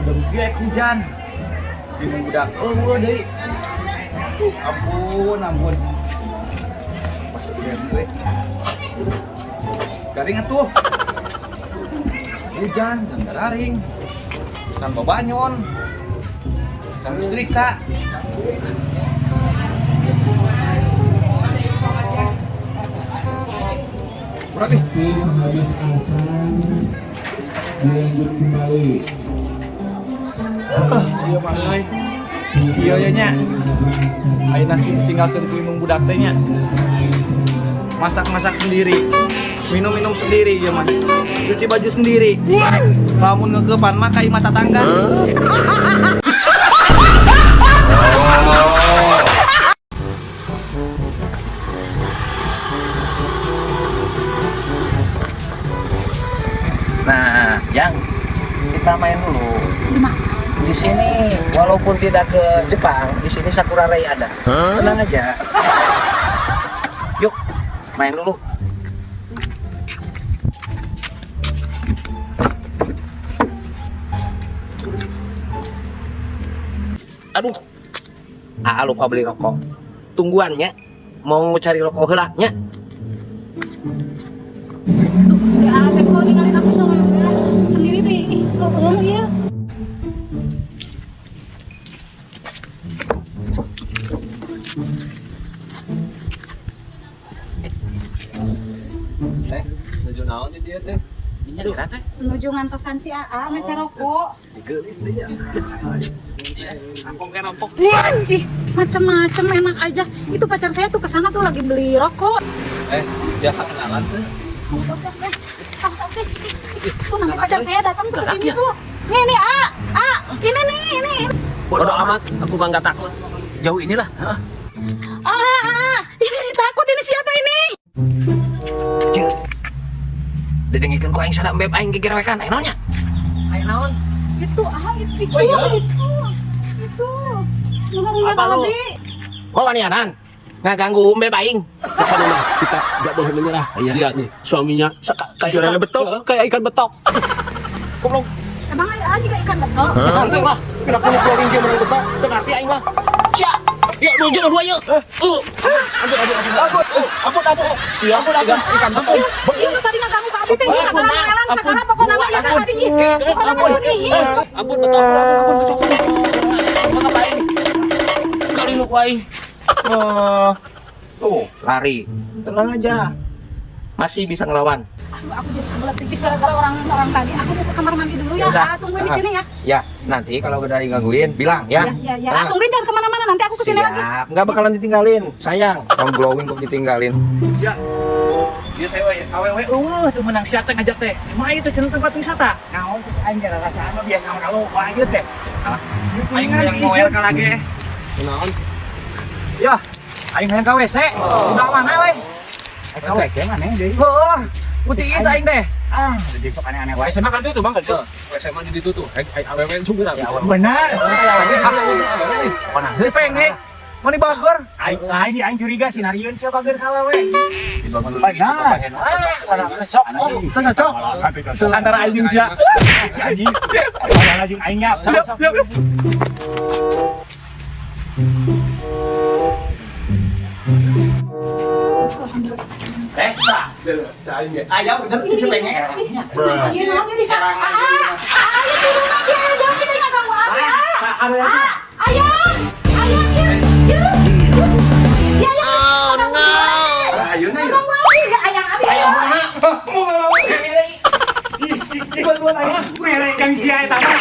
Dengki hujan. Bingung budak eueuh deui. Ampun, ampun. Masuk gue. Garing atuh. Hujan, can gararing. Can babanyon. Can listrika. Berarti Oke, sehabis asar dilanjut kembali. Iya mah euy. Iya ya nya. Ayeuna sih tinggalkeun ku indung budak teh nya. Masak-masak sendiri. Minum-minum sendiri ieu mah. Cuci baju sendiri. Lamun ngeukepan mah ka imah tatangga. Nah, yang kita main dulu. Di sini walaupun tidak ke Jepang, di sini Sakura Ray ada. Tenang aja. Yuk, main dulu. Aduh, ah lupa beli rokok. Tungguannya, mau cari rokok heula nya. Aduh, si Ate kok ninggalin aku sama sendiri nih. Ih, kok belum ya? Teh, nuju naon di dia teh? Menuju ngantosan si AA, mese rokok. Geulis deh ya. Rampok rampok. Ih, macem-macem enak aja. Itu pacar saya tuh kesana tuh lagi beli rokok. Eh, biasa kenalan tuh. Awas, awas, awas, awas, awas, awas. Tuh nanti pacar saya datang tuh ke sini tuh. Nih, nih, A, A, ini nih, ini. Bodoh amat, aku mah nggak takut. Jauh inilah. Hah? A, A, A, ini takut ini siapa ini? Cing. Didengikeun ku aing sada embeb aing gegerewekan aya naon nya? Aya naon? Itu, A, itu, Oh, iya? itu. Itu. Apa lu? Oh, wanianan. Ngaganggu embeb aing. Pokoknya mah kita nggak boleh menyerah. Iya. Dia nih suaminya Kayak jualannya betok, kayak ikan betok. Goblok. Emang A juga ikan betok? Santai lah. Pira kudu glowing dia menang betok. Teu ngarti aing mah. Sia. Yuk, dua dua yuk. Ampun, ampun, ampun, ampun. Siap, ampun, ampun, ikan betok. Itu tadi ngeganggu ke Abi teh, Ampun, sekarang ngelang, ampun. sekarang pokoknya mah ya tadi. Pokoknya mah Joni. Ampun betok, ampun betok. Mau ngapain? Kali lu ku aing. Oh. Tuh, lari. Tenang aja. Masih bisa ngelawan. Aduh, aku jadi kebelet pipis gara-gara orang-orang tadi. Aku mau ke kamar mandi dulu ya. Yaudah. Ah, tungguin di sini ya. Ya, nanti kalau udah digangguin, bilang ya. Ya, ya, ya. Ah. Ah, tungguin jangan kemana-mana. Nanti aku kesini lagi. Siap, nggak bakalan ditinggalin. Sayang, kalau glowing kok ditinggalin. Ya. Dia teh we awewe eueuh teu meunang sia teh ngajak teh. Kumaha ieu teh cenah tempat wisata? Naon cek aing gara rasaan mah biasa mah kalau lanjut teh. Aing hayang moel ka lagi. Naon? Ya, aing hayang ka WC. Udah mana we? Ka WC maneh deui. Heuh, putih is aing teh. Ah, jadi kok aneh-aneh wae. SMA kan itu bang, kan SMA di situ tuh. Awewe juga. Benar. Si pengek. Mau di Bogor. Aing aing aing curiga si Narieun sia bager ka awewe. Benar. Sok. Cocok. Antara aing jeung sia. Anjing. Padahal jeung aing nya. Sok sok. Eh, ayam bener itu si pengek. Iya, nanti bisa. Ah, ah, ayo turun lagi. Ayo, jangan kita nggak ganggu Abi. Ah, ah, ayang, ayang, ya, ya. Ya, ya. Oh, no. Ayeuna ya. Ganggu Abi. Ya, ayang Abi. Ayo, mana? Bantuan aing. Mere jeung sia eta mah.